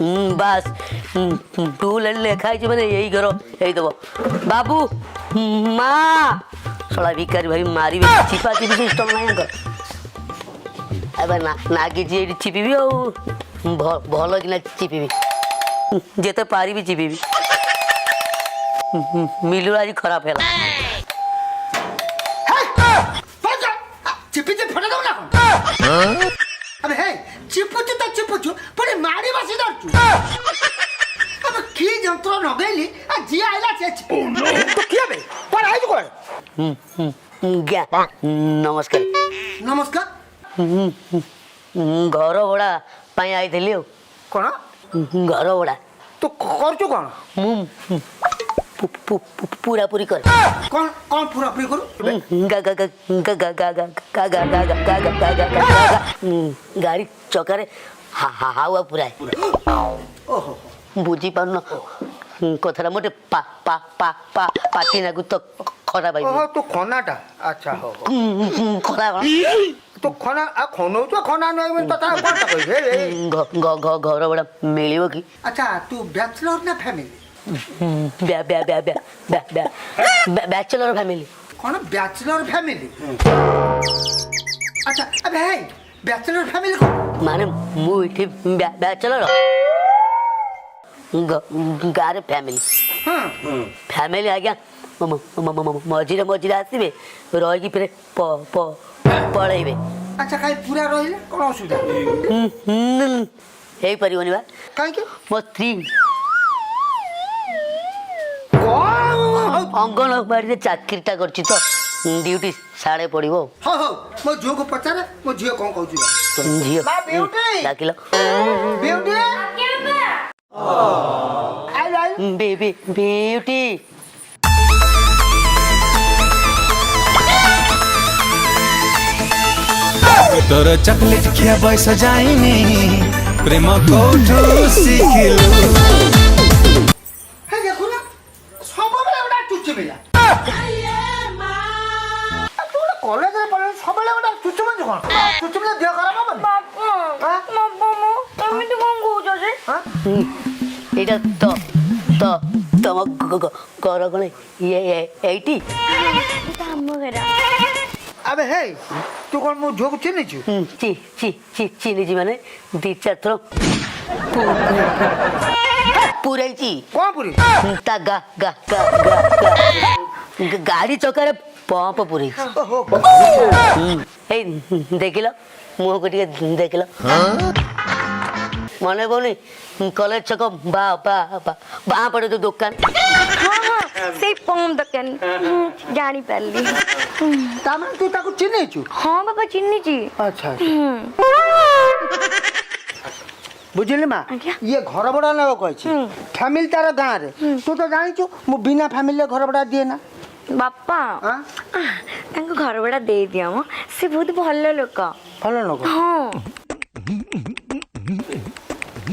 ବାସ୍, two late ଲେଖା ହେଇଛି ମାନେ ଏଇ ଘର ହେଇଥିବ। ବାବୁ, ମା, ଶଳା ଭିକାରୀ ଭାଇ ମାରିବେ। ଚିପା ଚିପି ସିଷ୍ଟମ ନାହିଁ ଆଙ୍କର। ଏବେ ନା ନାଗିଛି ଏଇଠି, ଚିପିବି ଆଉ ଭଲ କିନା ଚିପିବି, ଯେତେ ପାରିବି ଚିପିବି। ମିଲୁ ଆଜି ଖରାପ ହେଲା। ଚିପିଚି ଫଟେଇ ଦବୁ ନା କଣ? ଆବେ ହେ, ଚିପୁଛୁ ତ ଚିପୁଛୁ, ପୁଣି ମାଡ଼ି ବସି ଧରୁଛୁ। ଆବେ, କି ଯନ୍ତ୍ର ଲଗେଇଲି? ଆ ଯିଏ ଆଇଲା ସେ। ତୁ କିଏ ବେ? କୁଆଡ଼େ ଆଇଛୁ, କୁଆଡ଼େ? ଆଜ୍ଞା, ନମସ୍କାର। ନମସ୍କାର। ଘର ଭଡ଼ା ପାଇଁ ଆଇଥିଲି ଆଉ। କଣ? ଘର ଭଡ଼ା। ତୁ କରୁଛୁ କଣ? ମୁଁ ପୁରାପୁରି କରେ। କଣ କଣ ପୁରାପୁରି କରୁ? ଗା ଗା ଗା ଗା ଗା ଗା ଗା ଗା ଗା ଗା ଗା ଗା ଗା ଗା ଗା ଗା, ଗାଡ଼ି ଚକାରେ ହାୱା ପୁରାଏ। ଓହୋ। ବୁଝିପାରୁନ କଥାଟା? ମୋଟେ ପା ପା ପା ପା ପାଟି ନାଗୁ ତ ଖରାପ। ଓହୋ, ତୁ ଖନାଟା। ଆଚ୍ଛା, ହଉ ହଉ। ଖରାପ। ତୁ ଖନା ଆଉ ଖନଉଛୁ, ଖନା ନୁହେଁ ବୋଲି ତତେ ଆଉ କଣଟା କହିବି? ଘର ଭଡ଼ା ମିଳିବ କି? ଆଚ୍ଛା, ତୁ ବ୍ୟାଚଲର ନା ଫ୍ୟାମିଲି? ବ୍ୟା ବ୍ୟା ବ୍ୟା ବ୍ୟା ବ୍ୟା ବ୍ୟା ବ୍ୟାଚଲର ଫ୍ୟାମିଲି। କଣ, ବ୍ୟାଚଲର ଫ୍ୟାମିଲି? ଆଚ୍ଛା, ଆବେ ହେ, ବ୍ୟାଚଲର ଫ୍ୟାମିଲି କଣ? ମାନେ ମୁଁ ଏଠି ବ୍ୟାଚଲର, ଗାଁରେ ଫ୍ୟାମିଲି। ଫ୍ୟାମିଲି ଆଜ୍ଞା ମଝିରେ ମଝିରେ ଆସିବେ, ରହିକି ଫେରେ ପଳେଇବେ। ଆଚ୍ଛା, କାଇଁ ପୁରା ରହିଲେ କଣ ଅସୁବିଧା? ହେଇପାରିବନି ବା। କାହିଁକି? ମୋ ସ୍ତ୍ରୀ କଣ? ଅଙ୍ଗନବାଡ଼ିରେ ଚାକିରିଟା କରିଛି ତ, ଡ୍ୟୁଟି ସାଢ଼େ ପଡ଼ିବ। ହଉ ହଉ, ମୋ ଝିଅକୁ ପଚାରେ, ମୋ ଝିଅ କଣ କହୁଛି। ଝିଅ। ମା ବିଉଟି। ଡାକିଲ। ବିଉଟି, ଆଇଲ ଆଇଲ। ବିଉଟି। ତୋର ଚକଲେଟ ଖିଆ ବୟସ ଯାଇନି, ପ୍ରେମ କୋଉଠୁ ଶିଖିଲୁ? ହେ, ଦେଖୁନ, ସବୁବେଳେ ଗୋଟେ ଚୁଚୁମିଲା। ତୁ ଗୋଟେ କଲେଜରେ ପଢିଲୁ, ସବୁବେଳେ ଗୋଟେ ଚୁଚୁମିଛୁ କଣ? ଚୁଚୁମିଲା ଦେହ ଖରାପ ହବନି? ବାପା। ଆଁ? ବାପା, ମୁଁ ଏମିତି କଣ କହୁଛ ଯେ? ଆଁ? ଏଇଟା ତ ତ ତମ ଘର କଣ ଇଏ ଏଇଟି? ଏଇଟା ଆମ ଘର। ଆବେ ହେ, ତୁ କଣ ମୋ ଝିଅକୁ ଚିହ୍ନିଛୁ? ଚି ଚି ଚି ଚିହ୍ନିଛି ମାନେ ଦି ଚାରି ଥର ପୁରେଇଛି। କଣ ପୁରୀ? ତା ଗା ଗା ଗା ଗା ଗା ଗାଡ଼ି ଚକାରେ ପମ୍ପ ପୁରେଇଛି। ଓହୋ। ଏଇ ଦେଖିଲ, ମୁହଁକୁ ଟିକେ ଦେଖିଲ, ମନେ ପଡୁନି? କଲେଜ ଛକ ବା ବା ବା ବାଁ ପଟେ ଯୋଉ ଦୋକାନ। ହଁ ହଁ, ସେଇ ପମ୍ପ ଦୋକାନ, ଜାଣିପାରିଲି। ତା ମାନେ ତୁ ତାକୁ ଚିହ୍ନିଛୁ? ହଁ ବାପା, ଚିହ୍ନିଛି। ଆଚ୍ଛା, ବୁଝିଲି ମା। ଆଜ୍ଞା। ଇଏ ଘର ଭଡ଼ା ନେବାକୁ କହିଛି, ଫ୍ୟାମିଲି ତାର ଗାଁରେ। ତୁ ତ ଜାଣିଛୁ, ମୁଁ ବିନା ଫ୍ୟାମିଲିରେ ଘର ଭଡ଼ା ଦିଏ ନା। ବାପା। ଆଁ? ତାଙ୍କୁ ଘର ଭଡ଼ା ଦେଇଦିଅ ମ, ସେ ବହୁତ ଭଲ ଲୋକ। ଭଲ ଲୋକ? ହଁ।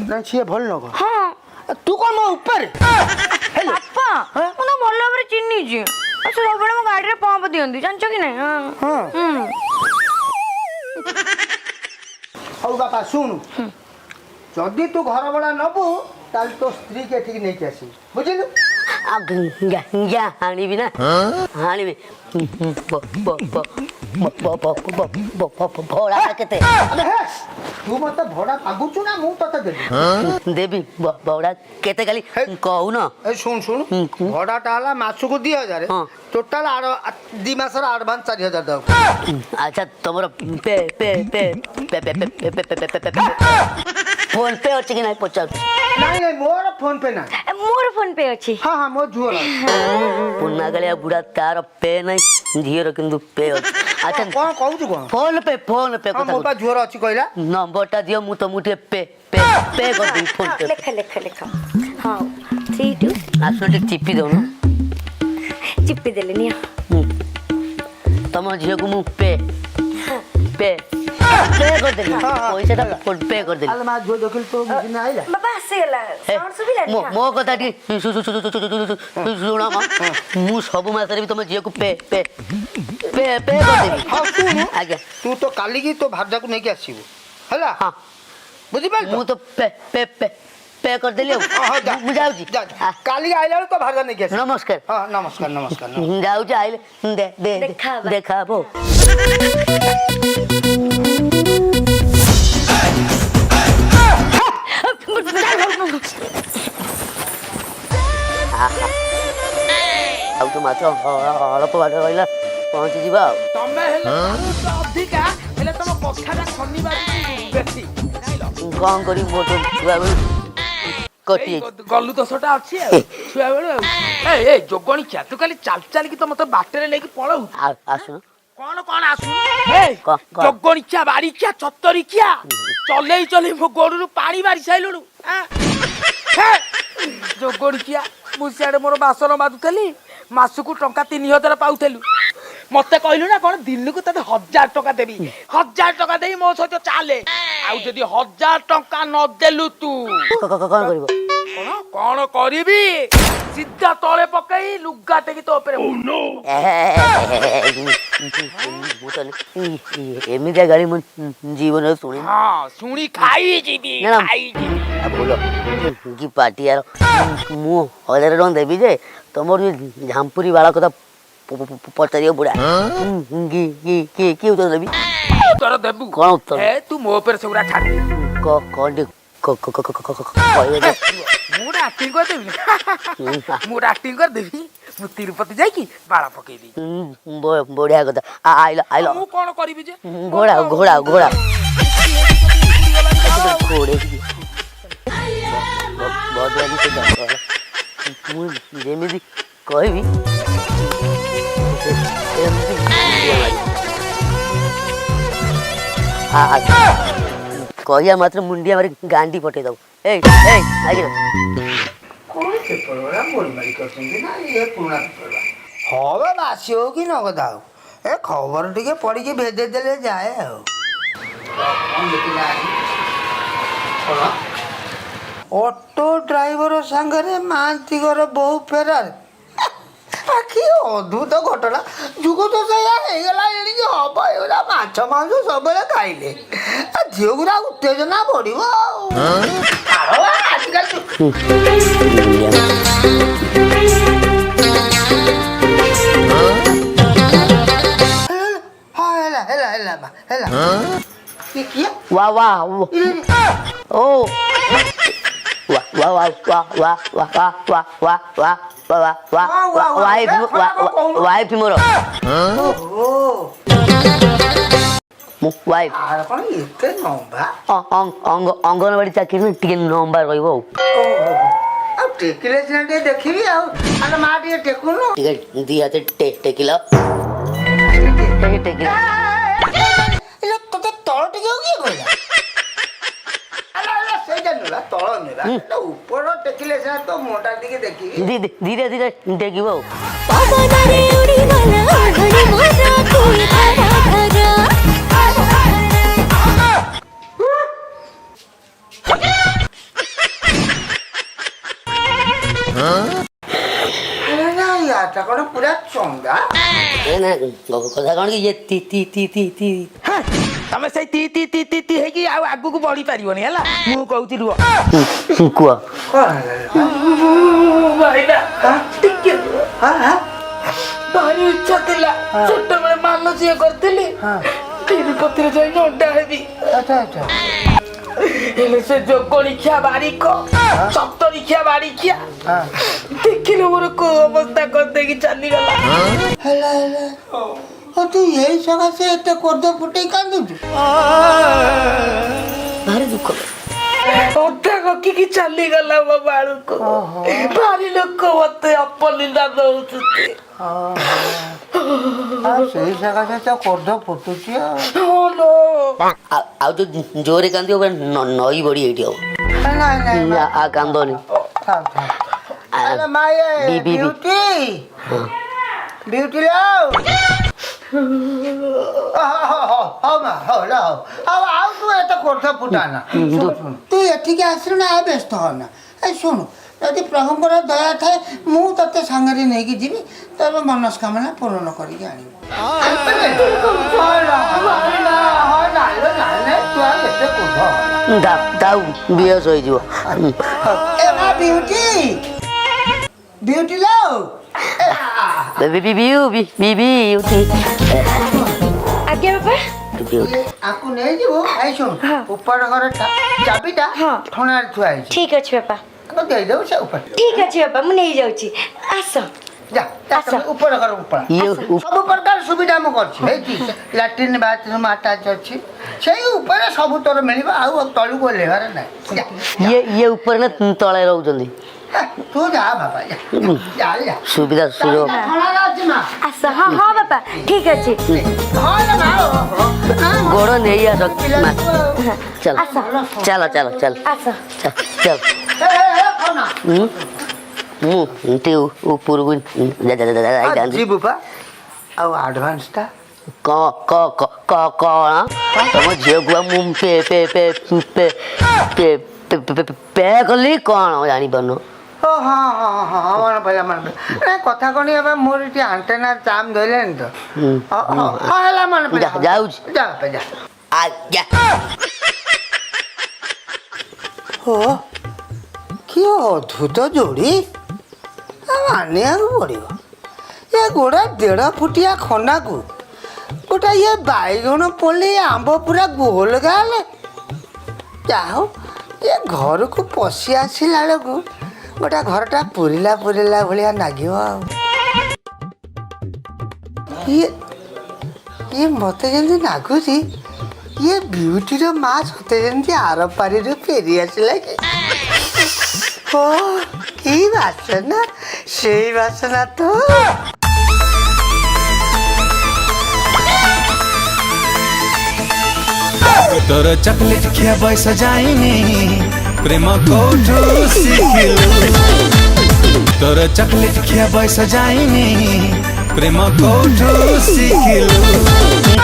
ନା, ସିଏ ଭଲ ଲୋକ? ହଁ। ତୁ କଣ ମୋ ଉପରେ? ବାପା। ହଁ? ମୁଁ ତାଙ୍କୁ ଭଲ ଭାବରେ ଚିହ୍ନିଛି ଆଉ ସେ ସବୁବେଳେ ମୋ ଗାଡ଼ିରେ ପମ୍ପ ଦିଅନ୍ତି, ଜାଣିଛ କି ନାଇଁ? ହଁ। ହଁ। ହୁଁ। ହଉ ବାପା, ଶୁଣୁ, ଯଦି ତୁ ଘର ଭଡ଼ା ନବୁ ତାହେଲେ ତୋ ସ୍ତ୍ରୀକି ଏଠିକି ନେଇକି ଆସିବୁ, ବୁଝିଲୁ? ଆଜ୍ଞା, ଆଣିବି ନା ଆଣିବି। ଭଡ଼ା କେତେ? ଆବେ ହେ, ତୁ ମତେ ଭଡ଼ା ମାଗୁଛୁ ନା ମୁଁ ତତେ ଦେବି? ଦେବି। ଭଡ଼ା କେତେ ଖାଲି କହୁନ। ଏ ଶୁଣ ଶୁଣ। ହୁଁ। ଭଡ଼ାଟା ହେଲା ମାସକୁ 2000। ହଁ। ଟୋଟାଲ ଆର 2 ମାସର ଆଡଭାନ୍ସ 4000 ଦେବାକୁ। ଆଚ୍ଛା, ତମର pay pay pay pay pay pay pay pay pay pay pay phone pay ଅଛି କି ନାହିଁ ପଚାରୁଛି। ନାଇଁ ନାଇଁ, ମୋର ଫୋନ ପେ ନାହିଁ। ଏ, ମୋର ଫୋନ ପେ ଅଛି। ହଁ ହଁ, ମୋ ଝିଅର। ପୁନା କାଳିଆ ବୁଢା, ତାର ପେ ନାହିଁ, ଝିଅର କିନ୍ତୁ ପେ ଅଛି। ଆଚ୍ଛା। କଣ କହୁଛୁ କଣ? ଫୋନ ପେ, ଫୋନ ପେ ହଁ। କଥା। ମୋ ପା ଝିଅର ଅଛି କହିଲା। ନମ୍ବରଟା ଦିଅ, ମୁଁ ତମକୁ ଟିକେ ପେ ପେ ପେ କରିଦେବି ଫୋନ ପେ। ଲେଖ ଲେଖ ଲେଖ। ହଁ, 32। ଆସୁନ, ଟିକେ ଚିପି ଦଉନ। ଚିପି ଦେଲି, ନିଅ। ତମ ଝିଅକୁ ମୁଁ ପେ ପେ ପେ କରିଦେଲି। ହଁ, ହଁ। ପଇସାଟା ଫୋନ ପେ କରିଦେଲି। ଆଲେ ମା ଝିଅ, ଦେଖିଲୁ ତୋ ମେସିନ୍ ଆଇଲା। ବାପା, ଆସିଗଲା, ସାଉଣ୍ଡ ଶୁଭିଲାନି? ମୋ ମୋ କଥା ଟିକେ ଶୁଣ ମ। ମୁଁ ସବୁ ମାସରେ ବି ତମ ଝିଅକୁ ପେ ପେ ପେ ପେ କରିଦେବି। ହଁ, ଶୁଣୁ। ଆଜ୍ଞା। ତୁ ତ କାଲିକି ତୋ ଭାର୍ଯ୍ୟାକୁ ନେଇକି ଆସିବୁ, ହେଲା? ହଁ। ବୁଝିପାରିଲୁ? ମୁଁ ତ ପେ ପେ ପେ ପେ କରିଦେଲି ଆଉ। ହଁ, ଯା। ମୁଁ ଯାଉଛି। ଯା, ଯା। କାଲି ଆଇଲା ବେଳକୁ ତୋ ଭାଗ ନେଇକି ଆସିବୁ। ନମସ୍କାର। ହଁ, ନମସ୍କାର, ନମସ୍କାର, ନମସ୍କାର। ଯାଉଛି, ଆଇଲେ ଦେ ଦେ। ଦେଖା ହବା। ଦେଖା ହବ। ଆଉ ତ ମାତ୍ର ଅଳ୍ପ ବାଟ ରହିଲା, ପହଞ୍ଚିଯିବା ଆଉ। ତମେ ହେଲେ ଅଧିକା ହେଲେ ତମ କଥାଟା ଶନିବାର ବେଶୀ ଜାଣିଲ। କଣ କରିବି, ମୋର ତ ଛୁଆବେଳୁ କଟି ଏଇ ଗଲୁ ଦୋଷଟା ଅଛି ଆଉ ଛୁଆ ବେଳୁ ଆଉ। ଏଇ ଏଇ ଯୋଗଣିଖିଆ, ତୁ ଖାଲି ଚାଲି ଚାଲିକି ତ ମତେ ବାଟରେ ନେଇକି ପଳଉ। ଆସୁନ। କଣ କଣ ଆସୁ? ଏଇ କଣ, କଣ? ଯୋଗଣିଖିଆ, ବାରିଖିଆ, ଛତରିଖିଆ, ଚଲେଇ ଚଲେଇ ମୋ ଗୋଡରୁ ପାଣି ମାରି ସାରିଲୁଣୁ ଆଁ? ହେ! ଯୋଗଣିଖିଆ, ମୁଁ ସିଆଡେ ମୋର ବାସନ ମାଜୁଥିଲି, ମାସକୁ ଟଙ୍କା 3000 ପାଉଥିଲୁ। ମତେ କହିଲୁ ନା କଣ, ଦିନକୁ ତତେ 1000 ଟଙ୍କା ଦେବି, 1000 ଟଙ୍କା ଦେଇ ମୋ ସହିତ ଚାଲେ। ଆଉ ଯଦି 1000 ଟଙ୍କା ନଦେଲୁ ତୁ କଣ କରିବ? କଣ କଣ କରିବି? ସିଧା ତଳେ ପକେଇ ଲୁଗା ଟେକି ତୋ ଉପରେ। ମୁଁ ତ ଏମିତିଆ ଗାଳି ମୁଁ ଜୀବନରେ ଶୁଣିନି। ହଁ, ଶୁଣି ଖାଇଯିବି। ନା, ନା। ଖାଇଯିବି। ଆଉ ଭୁଲ କି ପାଟିଆର, ମୁଁ 1000 ଟଙ୍କା ଦେବି ଯେ ତମର ଯୋଉ ଝାମ୍ପୁରୀ ବାଳ କଥା ପଚାରିବ ବୁଢା, କି କି କି କି ଉତ୍ତର ଦେବି? ଉତ୍ତର ଦେବୁ। କଣ ଉତ୍ତର? ଏ ତୁ ମୋ ଉପରେ ସେଗୁଡା ଛାଡି ଦେ। କଣ ଟିକେ କହିବେ ଯେ? ମୁଁ ଗୋଟେ ଆକ୍ଟିଂ କରିଦେବି, ମୁଁ ଗୋଟେ ଆକ୍ଟିଂ କରିଦେବି। ମୁଁ ତିରୁପତି ଯାଇକି ବାଳ ପକେଇଦେବି। ବଢିଆ କଥା। ଆଇଲ ଆଇଲ। ମୁଁ କଣ କରିବି ଯେ? ଘୋଡ଼ା ଘୋଡ଼ା ଘୋଡ଼ା ଘୋଡ଼େଇକି ବଦଳାନି ସେ। ମୁଁ ଯେମିତି କହିବି ସେମିତି ମୁଣ୍ଡିଆ ମାରିବ। କହିବା ମାତ୍ର ମୁଣ୍ଡିଆ ମାରି ଗାଣ୍ଡି ପଠେଇ ଦବ। ଏଇ ଏଇ, ଆଜ୍ଞା। କଣ ପେପର ଗୁଡ଼ା ମୋଡ଼ି ମାଡ଼ି କରିଛନ୍ତି ନା ଇଏ ପୁରୁଣା ପେପର ଗୁଡ଼ା? ହଁ ବା, ବାସି ହଉ କି ନଗଦ ହଉ, ଏ ଖବର ଟିକେ ପଢ଼ିକି ଭେଦେଇ ଦେଲେ ଯାଏ। ଆଉ କଣ ଦେଖିଲା ଆଜି? କଣ, ଅଟୋ ଡ୍ରାଇଭର ସାଙ୍ଗରେ ମହାନ୍ତିଙ୍କର ବୋହୂ ଫେରାର। ଆ, କି ଅଦ୍ଭୁତ ଘଟଣା! ଯୁଗ ତ ସେଇଆ ହେଇଗଲା, ଏଣିକି ହବ ଏଗୁଡ଼ା। ମାଛ ମାଂସ ସବୁବେଳେ ଖାଇଲେ ଆ ଝିଅ ଗୁଡ଼ା ଉତ୍ତେଜନା ବଢିବ। ଆଉ ଛାଡ଼ ବା, ଆଜିକାଲି ମୁଣ୍ଡିଆ ମାରି। ହଁ, ହେଲା ହେଲା ହେଲା ମା, ହେଲା। କିଏ କିଏ? वा वा ओ वा वा वा वा वा वा वा वा वा वा वा वा वा ୱାଇଫ, ୱାଇଫ ମୋର। ଓହୋ। ମୁଁ ୱାଇଫ। ଆର କଣ ଏତେ ଲମ୍ବା? ଅଙ୍ଗନବାଡି ଚାକିରି ନା, ଟିକେ ଲମ୍ବା ରହିବ ଆଉ। ଓହୋ, ଆଉ ଟେକିଲେ ସିନା ଟିକେ ଦେଖିବି। ଆଉ ଆରେ ମା, ଟିକେ ଟେକୁନୁ। ଟିକେ ଦି ହାତ ଟେକିଲ, ଟିକେ ଟେକିଲ। ଏଲେ, ତୋତେ ତଳ ଟେକିବାକୁ କିଏ କହିଲା? ଆରେ ଆରେ, ସେଇଟା ନେବା ତଳ ନେବା, ଏଟା ଉପର ଟେକିଲେ ସିନା ତୋ ମୁହଁଟା ଟିକେ ଦେଖିବି। ଧୀରେ ଧୀରେ ଟେକିବ ଆଉ। ପବନରେ ଉଡ଼ିଗଲା ଓଢ଼ଣୀ ମୋର କୁଇ ଧରା ଧରା। ଆରେ ନା, ୟାଟା କଣ ପୁରା ଚନ୍ଦା? ଏ ନା, କଥା କଣ କି, ଇଏ ତି ତି ତି ତି ତି। ହେଁ, ତମେ ସେଇ ତି ତି ତି ତି ତି ହେଇକି ଆଉ ଆଗକୁ ବଢି ପାରିବନି। ହେଲା, ମୁଁ କହୁଛି, ରୁହ। କୁହ। କଣ ହେଲା? ଭାଇନା, ଟିକେ ରୁହ। ହଁ ହଁ। ଭାରି ଇଚ୍ଛା ଥିଲା, ଛୋଟବେଳେ ମାନସିକ କରିଥିଲି ତିରୁପତିରେ ଯାଇ ନଣ୍ଡା ହେବି। ଆଚ୍ଛା ଆଚ୍ଛା। ହେଲେ ସେ ଯୋଗଣିଖିଆ ବାରିକ, ସତରିଖିଆ ବାରିଖିଆ, ଦେଖିଲୁ ମୋର କୋଉ ଅବସ୍ଥା କରିଦେଇକି ଚାଲିଗଲା। ହେଲା ହେଲା, ହଁ, ତୁ ଏଇ ସକାଶେ ଏତେ କୋଦ ଫୁଟେଇ କାନ୍ଦୁଛୁ? ଭାରି ଦୁଃଖ। ଅଧା ରଖିକି ଚାଲିଗଲା ମୋ ବାଳୁକୁ। ଭାରି ଲୋକ ମତେ ଅପନିନ୍ଦା ଦଉଛନ୍ତି। ଆଉ ସେଇ ସକାଶେ ତ କୋଦ ଫୁଟୁଛି ଆଉ। ହଁ ଲୋ। ଆଉ ଯୋଉ ଜୋରେ କାନ୍ଦିବ ପୁରା ନଈ ବଢି ଏଇଠି ହବ। ନାଇଁ ନାଇଁ ମା, ଆ କାନ୍ଦନି। ଥାଉ ଥାଉ। ଆରେ ମା, ଏ ବି, ବି, ବି। ବିଉଟି, ବିଉଟି ଲୋ। ହଉ ମା, ହଉ ଲ, ହଉ। ଆଉ ଆଉ ତୁ ଏତେ କୋଠ ଫୁଟା ନା। ଶୁଣ ଶୁଣ, ତୁ ଏଠିକି ଆସିଲୁ ନା, ଆଉ ବ୍ୟସ୍ତ ହନା। ଏ ଶୁଣୁ, ଯଦି ପ୍ରଭୁଙ୍କର ଦୟା ଥାଏ, ମୁଁ ତତେ ସାଙ୍ଗରେ ନେଇକି ଯିବି, ତୋର ମନସ୍କାମନା ପୂରଣ କରିକି ଆଣିବି। ତୁ ଆଉ ଏତେ କ୍ରୋଧ ହନା। ଦାଉ ବିହସ ହେଇଯିବ। ଏ ମା ବିଉଟି, ବିଉଟି ଲୋ। ବି ବି ବିଉ ବି ବି ବିଉଟି। ଆଜ୍ଞା ବାପା। ବିଉଟି। ଆକୁ ନେଇଯିବୁ। ଏଇ ଶୁଣ, ଉପର ଘର ଚାବିଟା ଠଣାରେ ଥୁଆ ହେଇଛି। ଠିକ ଅଛି ବାପା। ତାକୁ ଦେଇଦେବୁ ସେ ଉପରେ। ଠିକ ଅଛି ବାପା, ମୁଁ ନେଇଯାଉଛି, ଆସ। ଯା ଯା। ଆସ। ତମେ ଉପର ଘରକୁ ପଳା। ଇଏ ସବୁ ପ୍ରକାର ସୁବିଧା ମୁଁ କରିଛି ହେଇଛି। ଲାଟ୍ରିନ୍ ବାଥରୁମ୍ ଆଟାଚ୍ ଅଛି ସେଇ ଉପରେ। ସବୁ ତୋର ମିଳିବ, ଆଉ ତଳକୁ ଓହ୍ଲେଇବାର ନାହିଁ। ଯା। ଇଏ ଉପରେ ନା ତଳେ ରହୁଛନ୍ତି? ହେ, ତୁ ଯା ବାବା, ଯା ଯା ଯା। ସୁବିଧା ସୁଯୋଗ। ଚାବିଟା ଠଣାରେ ଅଛି ମା। ଆସ। ହଁ ହଁ ବାପା, ଠିକ ଅଛି। ହଁ ଲୋ ମା, ଓହୋ। ନା, ଗୋଡ଼ ନେଇ ଆସ ମା। ଚାଲ। ଆସ। ଚାଲ ଚାଲ ଚାଲ। ଆସ। ଚାଲ ଚାଲ। ଏ, ଏ, ଏ, ଖନା। ମୁଁ ଟିକେ ଉପରକୁ ଯାଇଥାନ୍ତି। ଯିବୁ ପା, ଆଉ ଆଡଭାନ୍ସଟା? କ କ କ କ କଣ ତମ ଝିଅକୁ ଆଉ ମୁଁ pay pay pay pay pay pay pay pay କଲି କଣ ଜାଣିପାରୁନ? ଓ ହଁ ହଁ ହଁ ହଁ, ମନେ ପଡ଼ିଲା, ମନେ ପଡ଼ିଲା। ଏ କଥା କଣ ଏବେ ମୋର ଏଠି ଆଣ୍ଟେନା ଜାମ୍ ଧରିଲାଣି ତ। ହଁ ହଁ ହଁ, ହେଲା, ମନେ ପଡ଼ିଲା। ଯା, ଯାଉଛି। ଯା ବାପା, ଯା। ଆଜ୍ଞା। ଓ କି ଅଦ୍ଭୁତ ଯୋଡ଼ି, ଆଉ ମାନିବାକୁ ପଡ଼ିବ। ଏ ଗୋଟା ଦେଢ଼ ଫୁଟିଆ ଖଣ୍ଡାକୁ ଗୋଟା ଇଏ ବାଇଗଣ ପୋଲି ଆମ୍ବ ପୁରା ଗୋଲ ଗାଲ। ଯାହା ହଉ, ଏ ଘରକୁ ପଶି ଆସିଲା ବେଳକୁ ଗୋଟା ଘରଟା ପୁରିଲା ପୁରିଲା ଭଳିଆ ନାଗିବ। ଆଉ ଇଏ ମୋତେ ଯେମିତି ନାଗୁଛି, ଇଏ ବିୟୁଟିର ମା ସତେ ଯେମିତି ଆରପାରିରୁ ଫେରି ଆସିଲା କି। ଓ କି ବାସନା, ସେଇ ବାସନା ତ। ତୋର ଚକଲେଟ ଖିଆ ବୟସ ଯାଇନି, ପ୍ରେମ କୋଉଠୁ ଶିଖିଲୁ? ତୋର ଚକଲେଟ ଖିଆ ବୟସ ଯାଇନି, ପ୍ରେମ କୋଉଠୁ ଶିଖିଲୁ?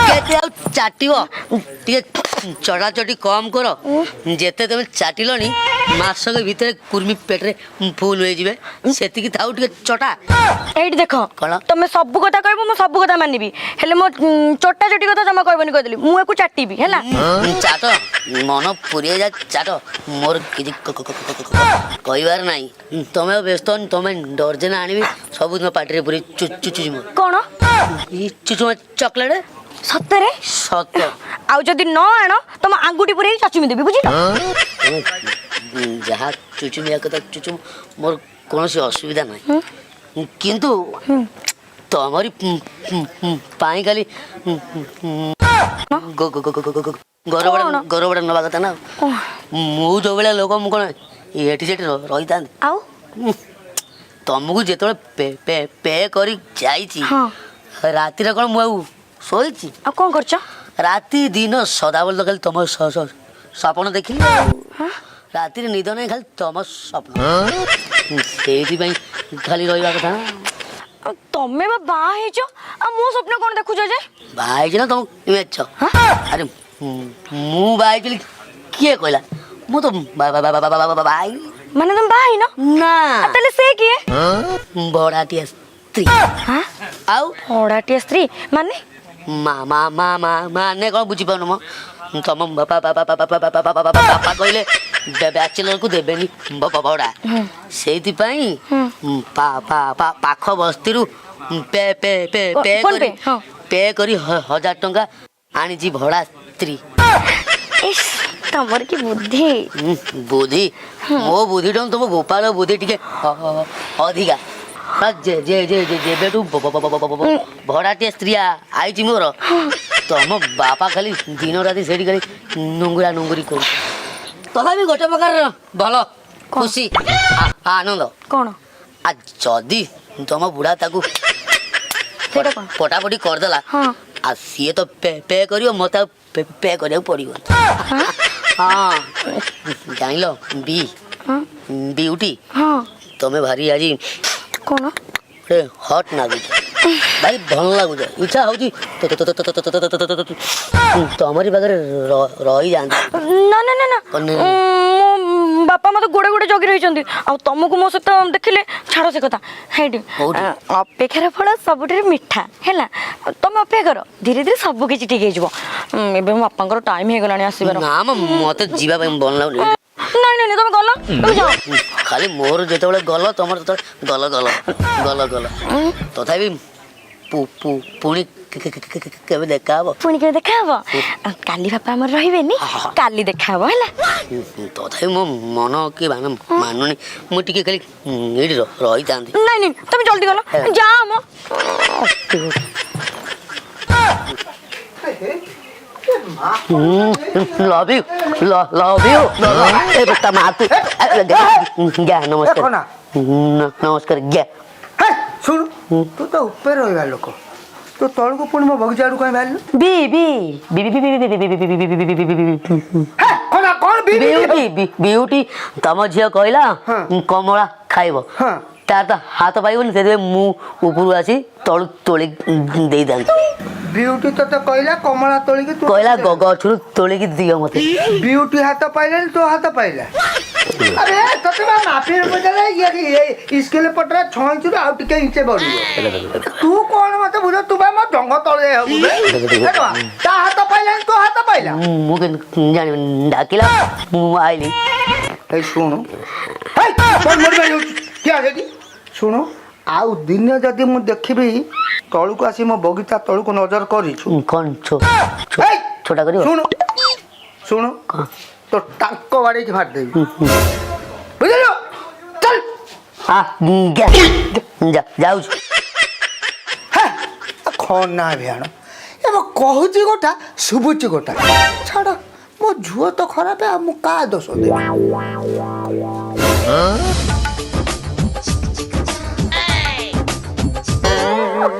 କେତେ ଆଉ ଚାଟିବ? ଟିକେ ଚଟାଚଟି କମ୍ କର। ଯେତେ ତମେ ଚାଟିଲଣି, ମାସକ ଭିତରେ କୁର୍ମି ପେଟରେ ଫୁଲ ହେଇଯିବେ। ସେତିକି ଥାଉ, ଟିକେ ଚଟା। ଏଇଠି ଦେଖ। କଣ? ତମେ ସବୁ କଥା କହିବ, ମୁଁ ସବୁ କଥା ମାନିବି, ହେଲେ ମୋ ଚଟା ଚଟି କଥା ଜମା କହିବନି କହିଦେଲି। ମୁଁ ୟାକୁ ଚାଟିବି ହେଲା। ଚାଟ, ମନ ପୁରେଇ ଯା ଚାଟ, ମୋର କିଛି କହିବାର ନାହିଁ। ତମେ ଆଉ ବ୍ୟସ୍ତ ହଅନି, ତମେ ଡର୍ଜନ ଆଣିବି, ସବୁଦିନ ପାଟିରେ ପୁରେଇ ଚୁଚୁମି। କଣ? ଚୁଚୁମା ଚକୋଲେଟ। ସତରେ? ସତ। ଆଉ ଯଦି ନ ଆଣ, ତମ ଆଙ୍ଗୁଠି ପୁରେଇ ଚୁଚୁମି ଦେବି, ବୁଝିଲ? ତମେ ଯାହା ଚୁଚୁମିଆ କଥା ଚୁଚୁମ, ମୋର କୌଣସି ଅସୁବିଧା ନାହିଁ। କିନ୍ତୁ ତମରି ପାଇଁ ଖାଲି ଗରବଡ଼ା କଣ? ଗରବଡ଼ା ନେବା କଥା ନା। ମୁଁ ଯୋଉ ଭଳିଆ ଲୋକ, ମୁଁ କଣ ଏଠି ସେଠି ରହିଥାନ୍ତି? ଆଉ ତମକୁ ଯେତେବେଳେ ପେ ପେ ପେ କରି ଯାଇଛି, ରାତିରେ କଣ ମୁଁ ଆଉ ଶୋଇଛି? ଆଉ କଣ କରୁଛ? ରାତି ଦିନ ସଦାବେଳେ ତ ଖାଲି ତମ ସ୍ୱପ୍ନ ଦେଖିଲି ଆଉ। ରାତିରେ ନିଦ ନାହିଁ, ଖାଲି ତମ ସ୍ୱପ୍ନ। ସେଇଥିପାଇଁ ଖାଲି ରହିବା କଥା ନା। ଆଉ ତମେ ବା ବାହା ହେଇଛ, ଆଉ ମୋ ସ୍ୱପ୍ନ କଣ ଦେଖୁଛ ଯେ? ବାହା ହେଇଛି ନା ତମ ଇମେଜ? ଆରେ ମୁଁ ବାହା ହେଇଛି ବୋଲି କିଏ କହିଲା? ମୁଁ ତ ବାହା ହେଇନି। ମାନେ ତମେ ବାହା ହେଇନ? ନା। ଆଉ ତାହେଲେ ସେ କିଏ? ଭଡ଼ାଟିଆ ସ୍ତ୍ରୀ। ଆଉ ଭଡ଼ାଟିଆ ସ୍ତ୍ରୀ ମାନେ? ମା ମା ମା ମା ମାନେ କଣ ବୁଝିପାରୁନ ମ? ତମ ବାପା ବାପା ବାପା ବାପା ବାପା ବାପା ବାପା କହିଲେ ବ୍ୟାଚଲରକୁ ଦେବେନି ଭଡ଼ା, ସେଇଥିପାଇଁ ପାଖ ବସ୍ତିରୁ pay pay pay pay phone କରି ପେ, ହଁ। ପେ କରି 1000 ଟଙ୍କା ଆଣିଛି ଭଡ଼ା ସ୍ତ୍ରୀ। ଇସ୍, ତମର କି ବୁଦ୍ଧି! ବୁଦ୍ଧି, ମୋ ବୁଦ୍ଧିଟା ତମ ଗୋପାଳ ବୁଦ୍ଧି ଟିକେ ଅଧିକା। ଯେ ଯେ ଯେ ଯେ ଯେବେଠୁ ଭଡ଼ାଟିଆ ସ୍ତ୍ରୀ ଆଇଛି ମୋର, ତମ ବାପା ଖାଲି ଦିନ ରାତି ସେଇଠି ଖାଲି ନୁଙ୍ଗୁରା ନୁଙ୍ଗୁରି କରୁଛି। ତଥାପି ଗୋଟେ ପ୍ରକାରର ଭଲ ଖୁସି, ଆନନ୍ଦ। କଣ? ଆ ଯଦି ତମ ବୁଢ଼ା ତାକୁ ସେଇଟା କଣ? ପଟାପଟି କରିଦେଲା, ଆଉ ସିଏ ତ ପେ ପେ କରିବ, ମତେ ଆଉ ପେ ପେ କରିବାକୁ ପଡ଼ିବ। ହଁ, ଜାଣିଲ ବି ବିଉଟି, ତମେ ଭାରି ଆଜି କଣ? ଗୋଟେ ହଟ୍ ଲାଗୁଛ, ଭାରି ଭଲ ଲାଗୁଛ। ଇଚ୍ଛା ହଉଛି ତମରି ପାଖରେ ରହିଯାଆନ୍ତି। ନା ନା ନା ନା। କଣ? ମୋ ବାପା ମତେ ଗୋଡେ ଗୋଡେ ଜଗି ରହିଛନ୍ତି, ଆଉ ତମକୁ ମୋ ସହିତ ଦେଖିଲେ, ଛାଡ଼ ସେ କଥା। ହେଇଠି କୋଉଠି? ଅପେକ୍ଷାର ଫଳ ସବୁଠାରୁ ମିଠା ହେଲା। ତମେ ଅପେକ୍ଷା କର, ଧୀରେ ଧୀରେ ସବୁ କିଛି ଠିକ ହେଇଯିବ। ଏବେ ମୋ ବାପାଙ୍କର ଟାଇମ୍ ହେଇଗଲାଣି ଆସିବାର। ନା ମ, ମତେ ଯିବା ପାଇଁ ଭଲ ଲାଗୁନି। ନାଇଁ ନାଇଁ ନାଇଁ, ତମେ ଗଲ, ତମେ ଯାଅ। ଖାଲି ମୋର ଯେତେବେଳେ ଗଲ, ତମର ଯେତେବେଳେ ଗଲ ଗଲ ଗଲ ଗଲ। ତଥାପି ପୁଣି କେବେ ଦେଖା ହବ? ପୁଣି କେବେ ଦେଖା ହବ? କାଲି ବାପା ଆମର ରହିବେନି, କାଲି ଦେଖା ହବ, ହେଲା? ତଥାପି ମୋ ମନ କି ମାନୁନି, ମୁଁ ଟିକେ ଖାଲି ଏଇଠି ରହିଥାନ୍ତି। ନାଇଁ ନାଇଁ, ତମେ ଜଲ୍ଦି ଗଲ, ଯାଅ ମ। Love you, love you. ତା ମା ତୁ ଗ୍ୟା, ନମସ୍କାର। ଖନା। ନମସ୍କାର ଗ୍ୟା। ହେ ଶୁଣୁ, ତୁ ତ ଉପରେ ରହିବା ଲୋକ, ତୁ ତଳକୁ ପୁଣି ମୋ ବଗିଚା ଆଡ଼କୁ କାଇଁ ବାହାରିଲୁ? ବି ବି ବି ବି ବି ବି ବି ବି ବି ବି ବି ବି ବି ବି ବି ବି। ହେ ଖନା, କ'ଣ ବି ବି? ବିଉଟି, ବିଉଟି, ତମ ଝିଅ କହିଲା କମଳା ଖାଇବ। ତାର ତ ହାତ ପାଇବନି, ସେଥିପାଇଁ ମୁଁ ଉପରୁ ଆସି ତଳୁ ତୋଳି ଦେଇଥାନ୍ତି। ବିଉଟି ତତେ କହିଲା କମଳା ତୋଳିକି ତୁ କହିଲା ଗଛରୁ ତୋଳିକି ଦିଅ ମତେ। ବିଉଟି ହାତ ପାଇଲାନି, ତୋ ହାତ ପାଇଲା। ଆରେ ତତେ ବା ମାପି ପଚାରେ, ଇଏ ସ୍କେଲ ପଟରେ 6 ଇଞ୍ଚରୁ ଆଉ ଟିକେ ଇଞ୍ଚେ ବଢିବ। ତୁ କ'ଣ ମତେ ବୁଝ? ତୁ ବା ମୋ ଜଙ୍ଘ ତଳେ ହବୁ ବେ। ତା ହାତ ପାଇଲାନି, ତୋ ହାତ ପାଇଲା? ମୁଁ କେମିତି ଜାଣିବି? ଡାକିଲା, ମୁଁ ଆଇଲି। ଏଇ ଶୁଣୁ, ହେଇ ତୋର ମୋରି ମାରି ହଉଛି କିଏ ସେଠି? ଶୁଣୁ, ଆଉ ଦିନେ ଯଦି ମୁଁ ଦେଖିବି ତଳକୁ ଆସି ମୋ ବଗିଚା ତଳକୁ ନଜର କରିଛୁ, କ'ଣ ହେଇ, ଛୋଟା କରିବ? ଶୁଣୁ ଶୁଣୁ, ତୋ ଟାଙ୍କ ବାଡ଼େଇକି ମାରିଦେବି, ବୁଝିଲୁ? ଚାଲ। ଆ ଯା, ଯାଉଛି। ହେ ଖନା ଭିଆଣ, ଏବେ କହୁଛି ଗୋଟା, ଶୁଭୁଛି ଗୋଟା। ଛାଡ଼, ମୋ ଝୁଅ ତ ଖରାପ, ଆଉ ମୁଁ କାହା ଦୋଷ ଦେବି?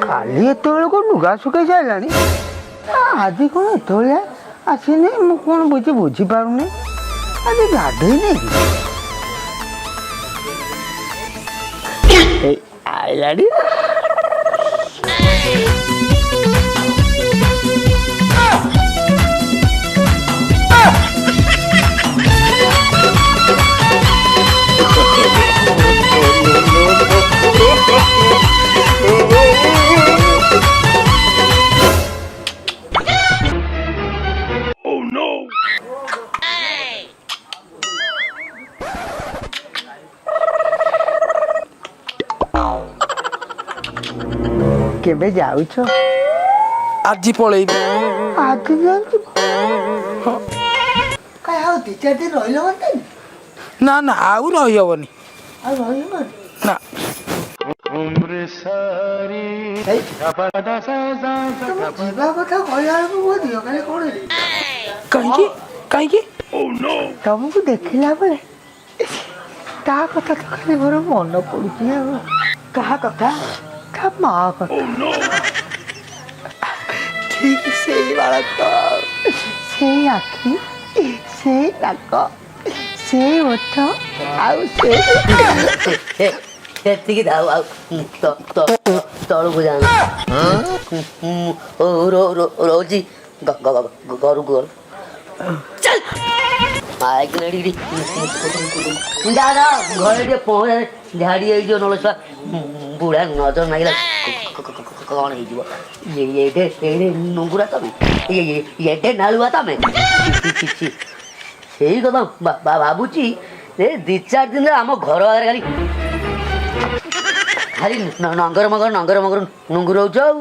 କାଲି ଏତେବେଳକୁ ଲୁଗା ଶୁଖେଇ ସାରିଲାଣି, ଆଜି କ'ଣ ଏତେବେଳେ ଆସିନି? ମୁଁ କ'ଣ ବୁଝିପାରୁନି। ଆଜି ଗାଧେଇନି କି? ଏଇ ଆଇଲାଣି। କେବେ ଯାଉଛ? ଆଜି ପଳେଇବି। ଆଜି ଯାଉଛୁ? କାଇଁ, ଆଉ ଦି ଚାରି ଦିନ ରହିଲେ ହୁଅନ୍ତାନି? ନା ନା, ଆଉ ରହିହବନି। ଆଉ ରହିହବନି? ନା। ଏଇ, ତମ ଯିବା କଥା କହିଲା ବେଳକୁ ମୋ ଦେହ ଖାଲି କ'ଣ ହେଇଯାଉଛି। କାହିଁକି, କାହିଁକି? ତମକୁ ଦେଖିଲା ବେଳେ ତା କଥା ତ ଖାଲି ମୋର ମନେ ପଡୁଛି। ଆଉ କାହା କଥା? ତା ମା କଥା। ଠିକ ସେଇ ବାଳକ, ସେଇ ଆଖି, ସେଇ ନାକ, ସେଇ ଓଠ, ଆଉ ସେଇ ସେତିକି ଥାଉ, ଆଉ ତଳକୁ ଯାଆନ୍ତୁ। ରହୁଛି, ଘରକୁ ଗଲ। ଚାଲ ମାଇକିନା, ଏଠି ଯା ଯା, ଘରେ ଟିକେ ପହଁରା ଝାଡ଼ି ହେଇଯିବ। ନଳଛୁଆ ବୁଢ଼ା ନଜର ନାଗିଲା କ'ଣ ହେଇଯିବ? ଏଡେ ଏଡେ ନୁଙ୍ଗୁରା ତମେ, ଏଡେ ନାଳୁଆ ତମେ। ଛି, ସେଇ କଥା ଭାବୁଛି, ଏ ଦି ଚାରି ଦିନରେ ଆମ ଘର ଆଗରେ ଖାଲି ଖାଲି ନଙ୍ଗର ମଗର ନଙ୍ଗର ମଗର ନୁଙ୍ଗୁରଉଛ। ଆଉ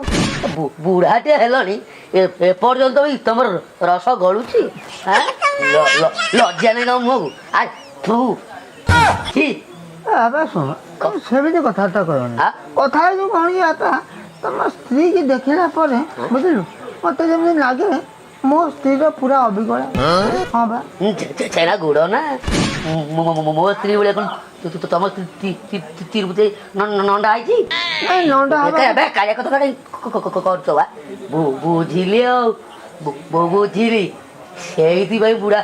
ବୁଢ଼ାଟେ ହେଲଣି, ଏପର୍ଯ୍ୟନ୍ତ ବି ତମର ରସ ଗଳୁଛି। ଲଜ୍ଜା ନାହିଁ ତମ ମୁହଁକୁ? ଆ ଥୁ, ଛି। ବାପା ଶୁଣ, ସେମିତି କଥାବାର୍ତ୍ତା କରନି। କଥା ହେଇଛୁ କ'ଣ କି ବାପା, ତମ ସ୍ତ୍ରୀକି ଦେଖିଲା ପରେ, ବୁଝିଲୁ, ମତେ ଯେମିତି ଲାଗେ ମୋ ସ୍ତ୍ରୀର ପୁରା ଅବିକଳ। ହଁ ବା। ଛେନା ଗୁଡ଼ ନା ମୋ ସ୍ତ୍ରୀ ଭଳିଆ କ'ଣ ତମ ସ୍ତ୍ରୀ ତିରୁପତି ନଣ୍ଡା ହେଇଛି? ନାଇଁ, ନଣ୍ଡା ହବା ଏବେ କାଳିଆ କଥା କାଇଁ କରୁଛ ବା? ବୁଝିଲି, ଆଉ ବୁଝିଲି, ସେଇଥିପାଇଁ ବୁଢ଼ା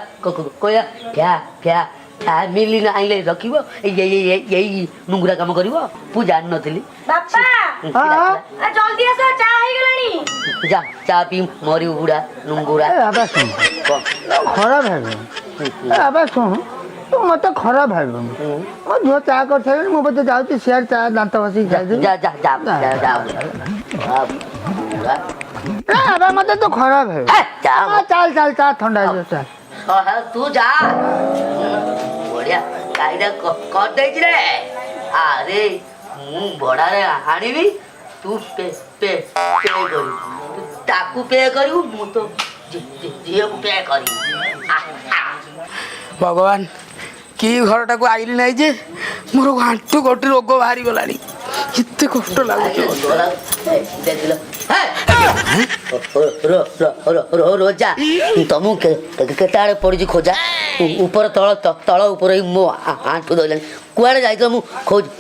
କହିଲା ଫ୍ୟା ଫ୍ୟା ଫ୍ୟାମିଲି ଆଣିଲେ ରଖିବ, ଏଇ ଏଇ ଏଇ ନୁଙ୍ଗୁରା କାମ କରିବ। ମୁଁ ଜାଣିନଥିଲି। ବାପା, ଜଲ୍ଦି ଆସ, ଚା ହେଇଗଲାଣି। ଯା, ଚା ପିଇ ମରିବୁ ବୁଢ଼ା ନୁଙ୍ଗୁରା। ଏ ବାପା ଶୁଣ, ଖରାପ ହେବନି। ଏ ବାପା ଶୁଣୁ, ତୁ ମତେ ଖରାପ ଭାବିବୁନି, ମୋ ଝିଅ ଚା କରିସାରିଲାଣି, ମୁଁ ବୋଧେ ଯାଉଛି ସିଆଡ଼େ ଚା ଦାନ୍ତ ଘଷିକି ଖାଇଦେବି। ଯା ଯା ଯା ଯା ଯା। ନା ଏବେ ମତେ ତୁ ଖରାପ ଭାବିବୁ। ହେ, ଯା। ଚାଲ ଚାଲ, ଚା ଥଣ୍ଡା ହେଇଯିବ, ଚାଲ। ତୁ ଯା। ବଢିଆ କାଇଦା କରିଦେଇଛି ରେ। ଆରେ ମୁଁ ଭଡାରେ ଆଣିବି, ତୁ ପେ ପେ ପେ କରିବୁ। ତୁ ତାକୁ ପେ କରିବୁ, ମୁଁ ତ ଝିଅକୁ ପେ କରିବି। ଭଗବାନ, କି ଘରଟାକୁ ଆଇଲି ନାହିଁ ଯେ ମୋର ଆଣ୍ଠୁ ଗଣ୍ଠି ରୋଗ ବାହାରି ଗଲାଣି, କେତେ କଷ୍ଟ ଲାଗୁଛି। ଦେଖିଲ ରୋଜା, ତମକୁ କେତେ ଆଡ଼େ ପଡ଼ିଛି ଖୋଜା, ଉପର ତଳ, ତଳ ଉପର ହେଇ ମୋ ଆଣ୍ଠୁ ଧରିଲାଣି। କୁଆଡ଼େ ଯାଇଥିଲ? ମୁଁ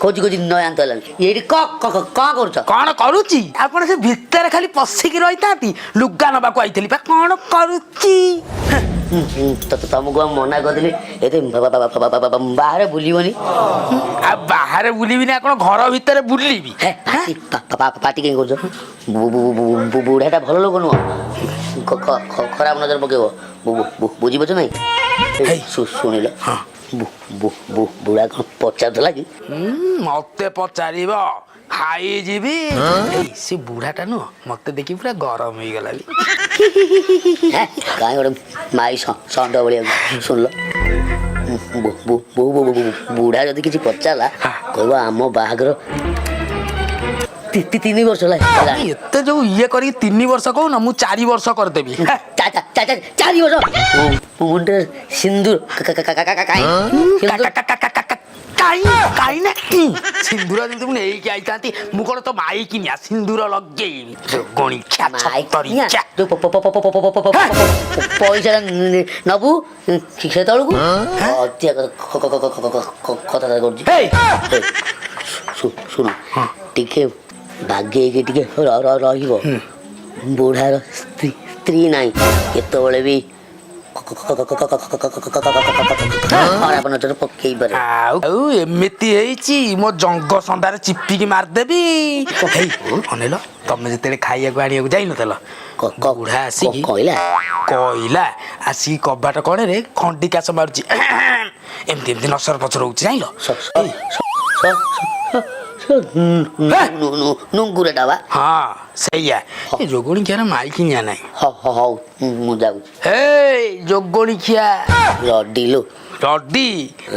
ଖୋଜି ଖୋଜି ନୟାନ୍ତ ହେଲାଣି। ଏଇଠି କଣ କରୁଛ? କଣ କରୁଛି? ଆପଣ ସେ ଭିତରେ ଖାଲି ପଶିକି ରହିଥାନ୍ତି। ଲୁଗା ନବାକୁ ଆଇଥିଲି ବା, କଣ କରୁଛି? ତମକୁ ଆଉ ମନା କରିଦେଲି, ଏତେ ବାହାରେ ବୁଲିବନି। ଆଉ ବାହାରେ ବୁଲିବି ନା କଣ ଘର ଭିତରେ ବୁଲିବି? ହେ, ପାଟି ପାଟି କାହିଁ କରୁଛ? ବୁଢ଼ାଟା ଭଲ ଲୋକ ନୁହଁ, ଖରାପ ନଜର ପକେଇବ, ବୁଝିପାରୁଛ ନାଇଁ? ହେଇ। ଶୁଣିଲ, ବୁଢ଼ା କଣ ପଚାରୁଥିଲା କି? ମତେ ପଚାରିବ, ଖାଇଯିବି। ଏଇ, ସେ ବୁଢ଼ାଟା ନୁହଁ, ମତେ ଦେଖି ପୁରା ଗରମ ହେଇଗଲା ବି। ହେ, କାହିଁ ଗୋଟେ ମାଇ ଷଣ୍ଢ ଭଳିଆ। ଶୁଣିଲ, ବୁଢ଼ା ଯଦି କିଛି ପଚାରିଲା, କହିବ ଆମ ବାହାଘର 3 ବର୍ଷ ହେଲାଣି। ଏତେ ଯୋଉ ଇଏ କରିକି 3 ବର୍ଷ କହୁନ, ମୁଁ 4 ବର୍ଷ କରିଦେବି। ହେ, 4 ବର୍ଷ ମୁଣ୍ଡରେ ସିନ୍ଦୁର କାଇଁ? ସିନ୍ଦୁର କାଇଁ କାଇଁ ନା କି ସିନ୍ଦୁର ଯେମିତି ମୁଁ ନେଇକି ଆଇଥାନ୍ତି, ମୁଁ କଣ ତ ମାଇକିନିଆ ସିନ୍ଦୁର ଲଗେଇବି? ଗଣିଖିଆ ଛତରିଖିଆ। ଯୋଉ ପଇସା ନବୁ ସେତେବେଳକୁ ଅଧିକା କଥା କରୁଛି। ହେଇ। ଶୁଣ, ଟିକେ ବାଗେଇକି ଟିକେ ରହିବ। ବୁଢ଼ାର ସ୍ତ୍ରୀ ସ୍ତ୍ରୀ ନାହିଁ, କେତେବେଳେ ବି ଖରାପ ନଜର ପକେଇ ପାରେ। ଆଉ ଆଉ ଏମିତି ହେଇଛି, ମୋ ଜଙ୍ଗ ସନ୍ଦାରେ ଚିପିକି ମାରିଦେବି। ହେଇ, ଅନେଇଲ, ତମେ ଯେତେବେଳେ ଖାଇବାକୁ ଆଣିବାକୁ ଯାଇନଥିଲ, ବୁଢ଼ା ଆସିକି କହିଲା? କହିଲା, ଆସିକି କବାଟ କଣରେ ଖଣ୍ଡି କାଶ ମାରୁଛି, ଏମିତି ଏମିତି ନସର ପଛର ହଉଛି, ଜାଣିଲ? ନୁଙ୍ଗୁରଟା ବା। ହଁ, ସେଇଆ। ଏ ଯୋଗଣୀ ଖିଆର ମାଇକିନିଆ ନାହିଁ। ହଉ, ମୁଁ ଯାଉଛି। ହେଇ ଯୋଗଣୀ ଖିଆ। ରଡିଲୁ। ରଡି,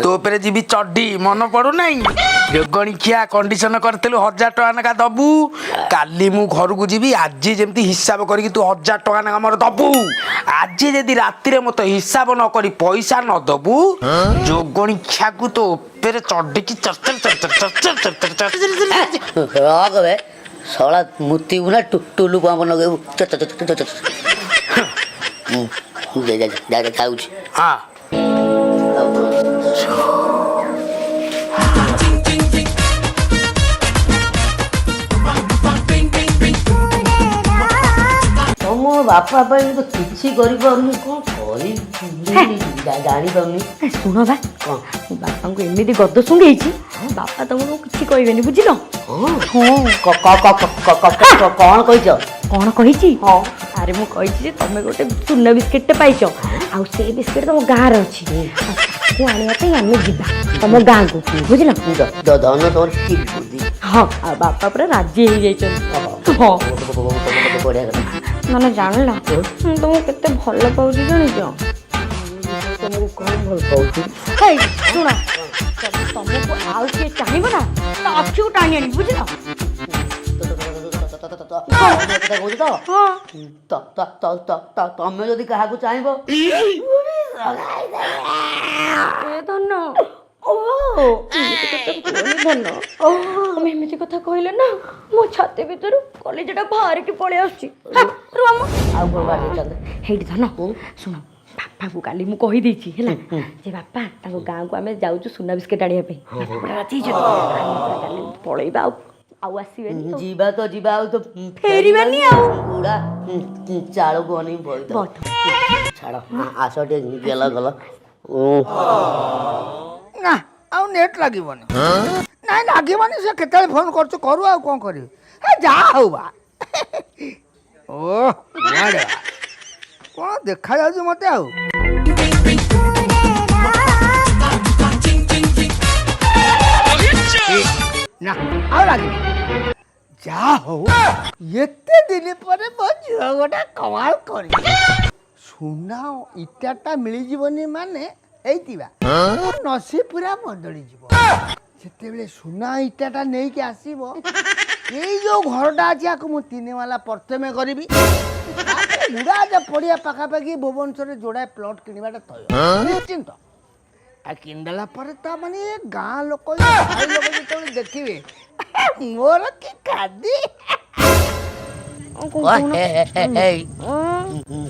ତୋ ଉପରେ ଯିବି ଚଡି, ମନ ପଡୁନାହିଁ? ଯୋଗଣୀ ଖିଆ, କଣ୍ଡିସନ କରିଥିଲୁ 1000 ଟଙ୍କା ଲେଖା ଦବୁ। କାଲି ମୁଁ ଘରକୁ ଯିବି, ଆଜି ଯେମିତି ହିସାବ କରିକି ତୁ 1000 ଟଙ୍କା ଲେଖା ମୋର ଦବୁ। ଆଜି ଯଦି ରାତିରେ ମତେ ହିସାବ ନ କରି ପଇସା ନ ଦବୁ, ଯୋଗଣୀ ଖିଆକୁ ତୋ ଉପରେ ଚଢିକି ଚର ଚର ଚର ଚର ଚର ଚର ଚର ଚର ଚର। ରଖ ବେ ଶଳା, ମୁତିବୁ ନା ଟୁଲୁ ପମ୍ପ ଲଗେଇବୁ? ଚ ଚ ଚ ଚ ଚ। ଯାଉଛି। ହଁ। ତମ ବାପା ପାଇଁ ମୁଁ ତ କିଛି କରିପାରୁନି, କଣ କରିବି ଜାଣିପାରୁନି। ଶୁଣ ବା। କଣ? ମୁଁ ବାପାଙ୍କୁ ଏମିତି ଗଦ ଶୁଙ୍ଘେଇଛି, ବାପା ତମକୁ କିଛି କହିବେନି, ବୁଝିଲ? ହଁ, କଣ କହିଛ? କଣ କହିଛି? ହଁ। ଆରେ ମୁଁ କହିଛି ଯେ ତମେ ଗୋଟେ ସୁନା ବିସ୍କେଟଟେ ପାଇଛ, ଆଉ ସେ ବିସ୍କେଟ ତମ ଗାଁରେ ଅଛି, ଆଉ ତାକୁ ଆଣିବା ପାଇଁ ଆମେ ଯିବା ତମ ଗାଁକୁ, ବୁଝିଲ? ଧନ, ତମର କି ବୁଦ୍ଧି! ହଁ, ଆଉ ବାପା ପୁରା ରାଜି ହେଇଯାଇଛନ୍ତି। ହଁ। ବଢିଆ କଥା। ମାନେ ଜାଣିଲ, ମୁଁ ତମକୁ କେତେ ଭଲ ପାଉଛି ଜାଣିଛ? ତମକୁ କଣ ଭଲ ପାଉଛି? ହେଇ ଶୁଣ, ଯଦି ତମକୁ ଆଉ କିଏ ଚାହିଁବ ନା, ତା ଆଖିକୁ ଟାଣି ଆଣିବି, ବୁଝିଲ? କଥା କହୁଛ ତ? ହଁ। ତ ତ ତ ତ ତ ତମେ ଯଦି କାହାକୁ ଚାହିଁବ? ଏ ଧନ, ଏମିତି କଥା କୁହନି ଧନ। ତମେ ଏମିତି କଥା କହିଲେ ନା, ମୋ ଛାତି ଭିତରୁ କଲିଜାଟା ବାହାରିକି ପଳେଇ ଆସୁଛି। ହା, ରୁହ ମ। ଆଉ କଣ ବାହାରିଛନ୍ତି? ହେଇଠି ଧନ, ଶୁଣ, ବାପାଙ୍କୁ କାଲି ମୁଁ କହିଦେଇଛି ହେଲା ଯେ ବାପା, ତାଙ୍କ ଗାଁକୁ ଆମେ ଯାଉଛୁ ସୁନା ବିସ୍କେଟ ଆଣିବା ପାଇଁ। ବାପା ପୁରା ରାଜି ହେଇଛନ୍ତି। ଆମେ ପୁରା କାଲି ପଳେଇବା, ଆଉ ଆଉ ଆସିବେନି ଆଉ। ଯିବା ତ ଯିବା, ଆଉ ତ ଫେରିବାନି ଆଉ। ବୁଢା ଚାଳକୁ ଅନେଇ ବଇଥାଉ। ବଇଥାଉ। ଛାଡ଼, ଆସ ଟିକେ ଗେଲ ଗଲ। ନା, ଆଉ ନେଟ୍ ଲାଗିବନି। ନାଇଁ, ଲାଗିବନି। ସେ କେତେବେଳେ ଫୋନ୍ କରୁଛୁ କରୁ, ଆଉ କ'ଣ କରିବି? ହେ, ଯାହା ହଉ ବା। ଓ କୁଆଡ଼େ ବା? କ'ଣ ଦେଖାଯାଉଛି ମତେ ଆଉ? ଆଉ ରାଗିବି। ଯାହା ହଉ, ଏତେ ଦିନ ପରେ ମୋ ଝିଅ ଗୋଟେ କମାଲ କରି ସୁନା ଇଟାଟା ମିଳିଯିବନି, ମାନେ ହେଇଥିବା ନସିବ ପୁରା ବଦଳିଯିବ। ଯେତେବେଳେ ସୁନା ଇଟାଟା ନେଇକି ଆସିବ, ଏଇ ଯୋଉ ଘରଟା ଅଛି, ଆକୁ ମୁଁ ତିନି ମହଲା ପ୍ରଥମେ କରିବି। ତାପରେ ମୁରାଜ ପଡ଼ିଆ ପାଖାପାଖି ଭୁବନେଶ୍ୱରରେ ଯୋଡ଼ାଏ ପ୍ଲଟ୍ କିଣିବାଟା ଥୟ ନିଶ୍ଚିନ୍ତ। ଆଉ କିଣିଦେଲା ପରେ ତା ମାନେ ଏ ଗାଁ ଲୋକ, ଏ ସାହି ଲୋକ ଯେତେବେଳେ ଦେଖିବେ ମୋର କି ଖାଦି। ଏଇ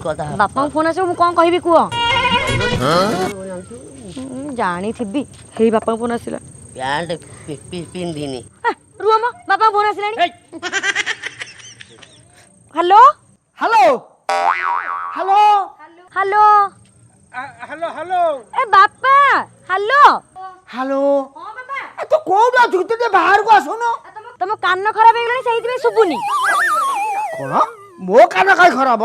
କଥା। ବାପାଙ୍କ ଫୋନ ଆସିବ, ମୁଁ କଣ କହିବି କୁହ? ଜାଣିଥିବି। ହେଇ, ବାପାଙ୍କ ଫୋନ ଆସିଲା। ପ୍ୟାଣ୍ଟ ପିନ୍ଧିନି। ରୁହ ମ, ବାପାଙ୍କ ଫୋନ ଆସିଲାଣି। Hello. Hello, hello. Hello. Hello, hello. ଏ ବାପା, ହ୍ୟାଲୋ। ହ୍ୟାଲୋ। ଏ, ତୁ କୋଉଠି ଅଛୁ? ତୁ ଟିକେ ବାହାରକୁ ଆସୁନୁ। ତମ କାନ ଖରାପ ହେଇଗଲାଣି, ସେଇଥିପାଇଁ ଶୁଭୁନି। କଣ? ମୋ କାନ କାଇଁ ଖରାପ?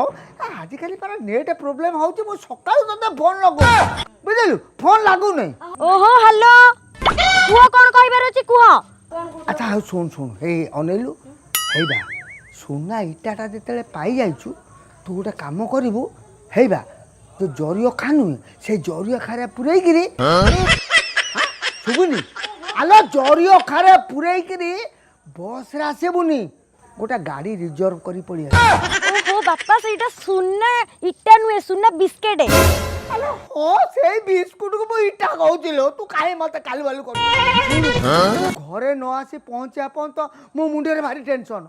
ଆଜିକାଲି ପରା ନେଟ୍ ପ୍ରୋବ୍ଲେମ ହଉଛି। ମୁଁ ସକାଳୁ ତତେ ଫୋନ ଲଗାଉଛି, ବୁଝିଲୁ? ଫୋନ ଲାଗୁନି। ଓହୋ, ହ୍ୟାଲୋ, କୁହ, କଣ କହିବାର ଅଛି କୁହ। ଆଚ୍ଛା ହଉ, ଶୁଣ ଶୁଣ, ହେଇ ଅନେଇଲୁ, ହେଇବା ସୁନା ଇଟାଟା ଯେତେବେଳେ ପାଇଯାଇଛୁ, ତୁ ଗୋଟେ କାମ କରିବୁ। ହେଇବା ଯୋଉ ଜରି ଅଖା ନୁହେଁ, ସେ ଜରି ଅଖାରେ ପୁରେଇକିରି, ଶୁଭୁନି? ଆଲୋ, ଜରି ଅଖାରେ ପୁରେଇକିରି ବସ୍ରେ ଆସିବୁନି, ଗୋଟେ ଗାଡ଼ି ରିଜର୍ଭ କରି ପଳେଇ ଆସିବୁ। ଓହୋ ବାପା, ସେଇଟା ସୁନା ଇଟା ନୁହେଁ, ସୁନା ବିସ୍କେଟ। ଆଲୋ ହଁ, ସେଇ ବିସ୍କୁଟକୁ ମୁଁ ଇଟା କହୁଛି ଲୋ। ତୁ କାହିଁ ମତେ କାଲି ବାଲୁ କରୁଛୁ? ଘରେ ନ ଆସି ପହଞ୍ଚିବା ପର୍ଯ୍ୟନ୍ତ ମୋ ମୁଣ୍ଡରେ ଭାରି ଟେନସନ,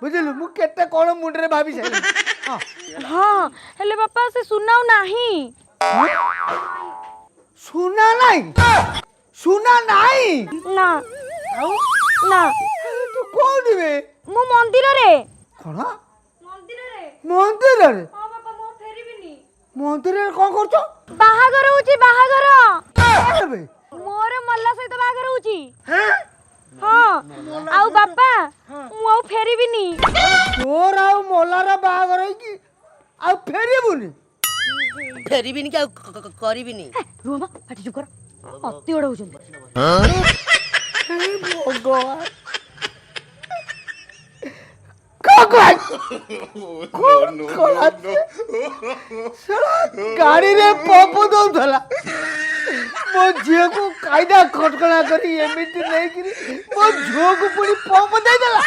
ବୁଝିଲୁ? ମୁଁ କେତେ କଣ ମୁଣ୍ଡରେ ଭାବି ସାରିଲିଣି। ହଁ। ହଁ, ହେଲେ ବାପା, ସେ ସୁନା ଆଉ ନାହିଁ। ସୁନା ନାହିଁ? ସୁନା ନାହିଁ? ନା। ଆଉ? ନା। ତୁ କୋଉଠି ବେ? ମୁଁ ମନ୍ଦିରରେ। କଣ? ମନ୍ଦିରରେ। ମନ୍ଦିରରେ? ହଁ ବାପା, ମୁଁ ଫେରିବିନି। ମନ୍ଦିରରେ କଣ କରୁଛ? ବାହାଘର ହଉଛି, ବାହାଘର। କାହାର ବେ? ମୋର ମଲା ସହିତ ବାହାଘର ହଉଛି। ହେଁ? ହଁ, ଆଉ ବାପା, ମୁଁ ଆଉ ଫେରିବିନି। ତୋର ଆଉ ମଲାର ବାହାଘର ହେଇକି ଆଉ ଫେରିବୁନି? ଫେରିବିନି କି ଆଉ କରିବିନି। ରୁହ ମ, ପାଟି ଚୁପ୍ କର, ଅତି ବଡ ହଉଛନ୍ତି। ହେ ଭଗବାନ, କଣ କଣ କଲା? ଶଳା ଗାଡ଼ିରେ ପମ୍ପ ଦଉଥିଲା, ମୋ ଝିଅକୁ କାଇଦା ଖଟକଣା କରି ଏମିତି ନେଇକିରି ମୋ ଝିଅକୁ ପୁଣି ପମ୍ପ ଦେଇଦେଲା।